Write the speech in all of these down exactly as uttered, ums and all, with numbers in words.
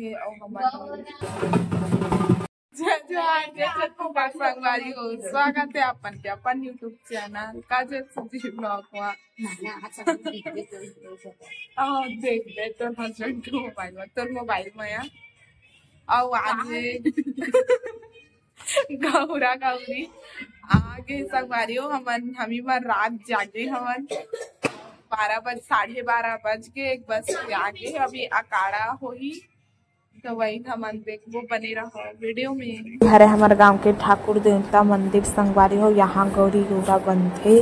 अउ हमन जय जोहार, जय छत्तीसगढ़ संगवारी हो, स्वागत है अपन के अपन YouTube चैनल काजल सुजी ब्लॉग मा। अउ देख बे तोर हस्बैंड के मोबाइल मा, तोर मोबाइल मा यार। अउ आज गौरा गौरी आगे संगवारी हो, हमन हमी मन रात जागे हमन, बारह बज, साढ़े बारह बज के एक बज के आगे, अभी अखाड़ा होही। तो वही हमन देखबो, बने रहो वीडियो में। हरे हमर गांव के ठाकुर देवता मंदिर संगवारी हो, यहाँ गौरी गौरा बनथे।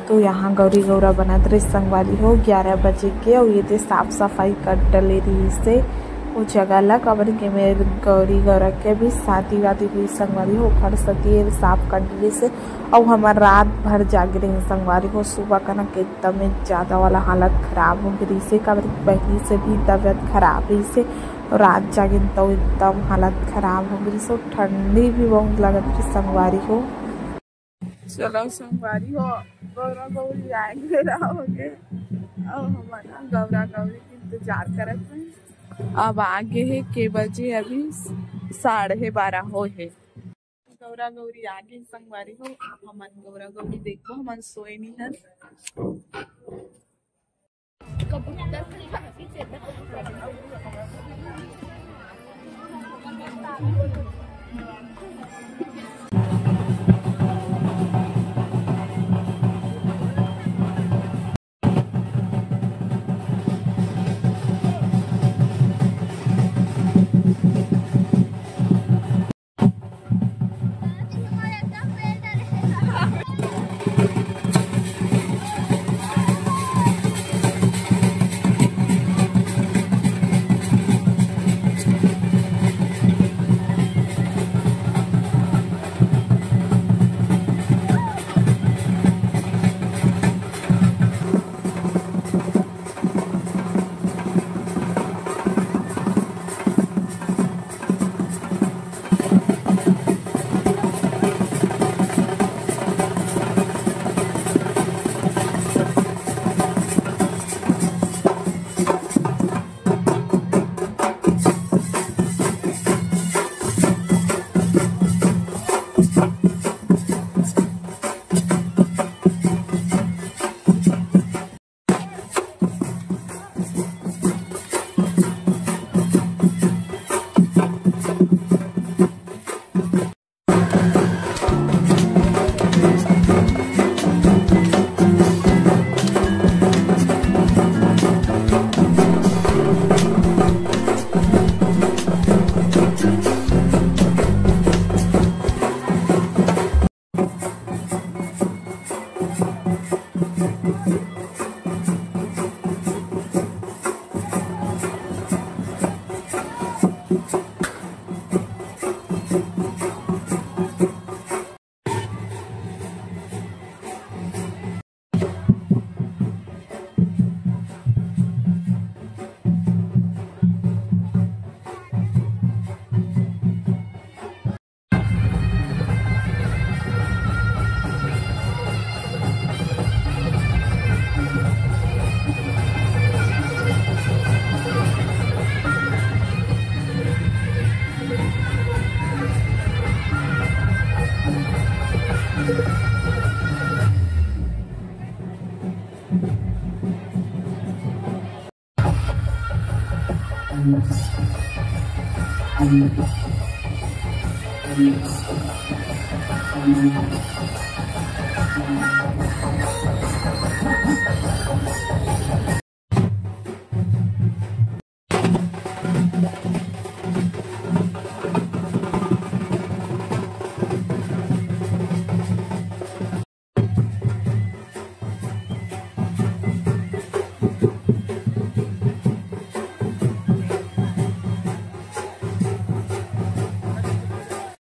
तो यहाँ गौरी गौरा बनत रहिस संगवारी हो ग्यारह बजे के, अउ ये दे साफ सफाई कर डले रहिस हे ओ जगह ला, काबर के मेर गौरी गौरा के भी शादी वादी हुई संगवारी हो, ओखर सेती ये साफ कर डले रहिस हे। अउ हमर रात भर जागे रहिन संगवारी हो, सुबह कनक एकदम ज्यादा वाला हालत खराब हो गे रहिस हे, काबर के पहिली से भी तबियत खराब रहिस हे। रात जागिन तो एकदम हालत खराब हो गे रहिस, ठंडी भी बहुत लगत रहिस संगवारी हो। चलो संगवारी हो, गौरा गौरी आए के बेरा हो गे, अब हमन गौरा गौरी के इंतजार करत हन। अब आगे हे के बजे, अभी साढ़े बारह हो हे। गौरा गौरी आगे संगवारी हो, अब हमन गौरा गौरी देखबो, हमन सोए नहीं हन।